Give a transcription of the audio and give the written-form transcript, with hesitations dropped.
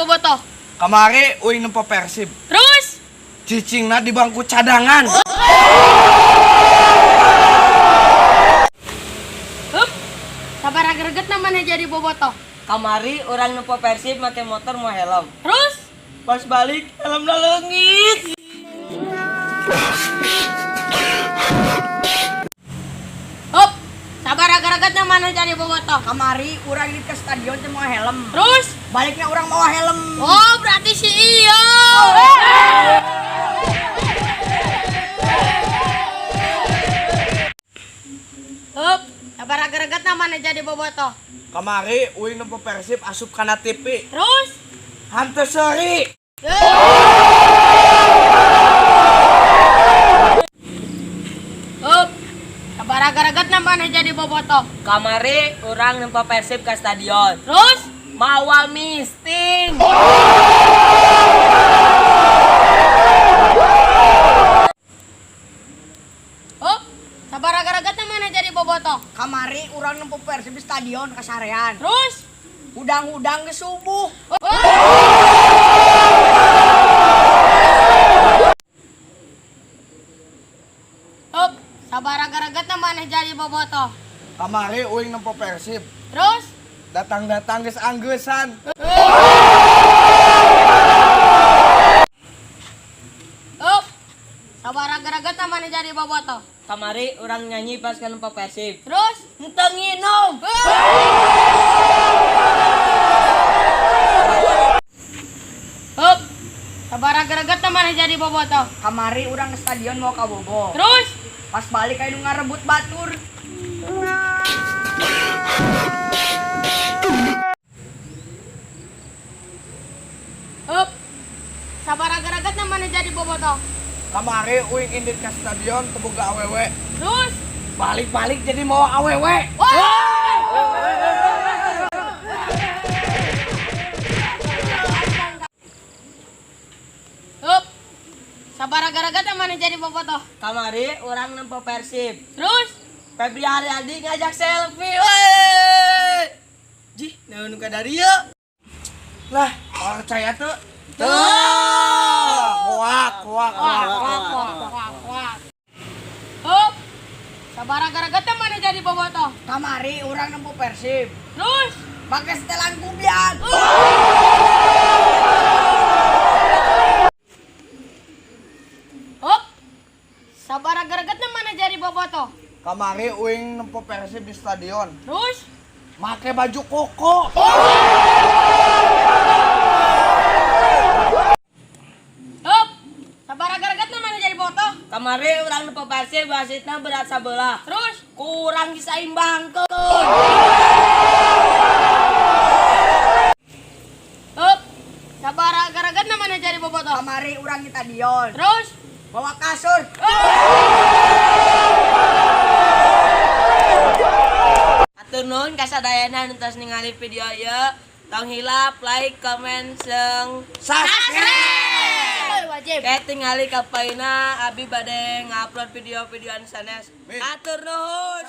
bobotoh? Kamari uing nempo Persib. Terus? Cicingna di bangku cadangan. Hup. Sabaraha gregetna maneh jadi bobotoh? Kamari urang nempo Persib make motor mawa helm. Terus? Pas balik helmna leungit. Hup. Sabaraha gregetna maneh jadi bobotoh? Kamari urang di ke stadion teh mawa helm. Terus? Baliknya urang mawa helm. Oh, berarti si iyo. Hup, sabaraha gregetna maneh jadi bobotoh? Kamari uing nempo Persib asup kana TV. Terus? Hanteu seuri. Hup, sabaraha gregetna maneh jadi bobotoh? Kamari urang nempo Persib ke stadion. Terus? Mawa misting. Hup, sabaraha gregetna maneh jadi bobotoh? Kamari urang nempo Persib di stadion kasarean. Terus? Hudang-hudang ke subuh. Hup, sabaraha gregetna maneh jadi bobotoh? Kamari uing nempo Persib. Terus? Datang-datang geus anggeusan. Hup, sabaraha gregetna maneh jadi bobotoh? Kamari urang nyanyi pas ka nempo Persib. Terus? Henteu nginum. Hup, sabaraha gregetna maneh jadi bobotoh? Kamari urang ke stadion mawa kabogoh. Terus? Pas balik aya nu ngarebut batur. Hup, sabaraha gregetna maneh jadi bobotoh? Kamari uing indit ka stadion teu boga awewe. Terus? Balik-balik jadi mawa awewe. Hup, sabaraha gregetna maneh jadi bobotoh? Kamari urang nempo Persib. Terus? Febri Haryadi ngajak selfie. Weh. Jih, naon nu kadarieu? Lah, percaya tuh. Tuh. Hoak, hoak, hoak. Wah, wah, wah, wah. Hup, sabaraha gregetna maneh jadi bobotoh? Kamari urang nempo Persib. Terus? Make setelan kubian. Hup, sabaraha gregetna maneh jadi bobotoh? Kamari uing nempo Persib di stadion. Terus? Make baju koko. Hup, sabaraha gregetna maneh jadi bobotoh? Kamari urang nempo Persib wasitna berat sabelah. Terus? Kurang disaimbangkeun. Hup, sabaraha gregetna maneh jadi bobotoh? Kamari urang di stadion. Terus? Bawa kasur. Hatur nuhun ka sadayana nu tos ningali video ieu. Tong hilap like, comment, sareng Subscribe. Wajib. Kayak tingali kapaina abi bade ngupload video-video anu sanes. Min. Hatur nuhun.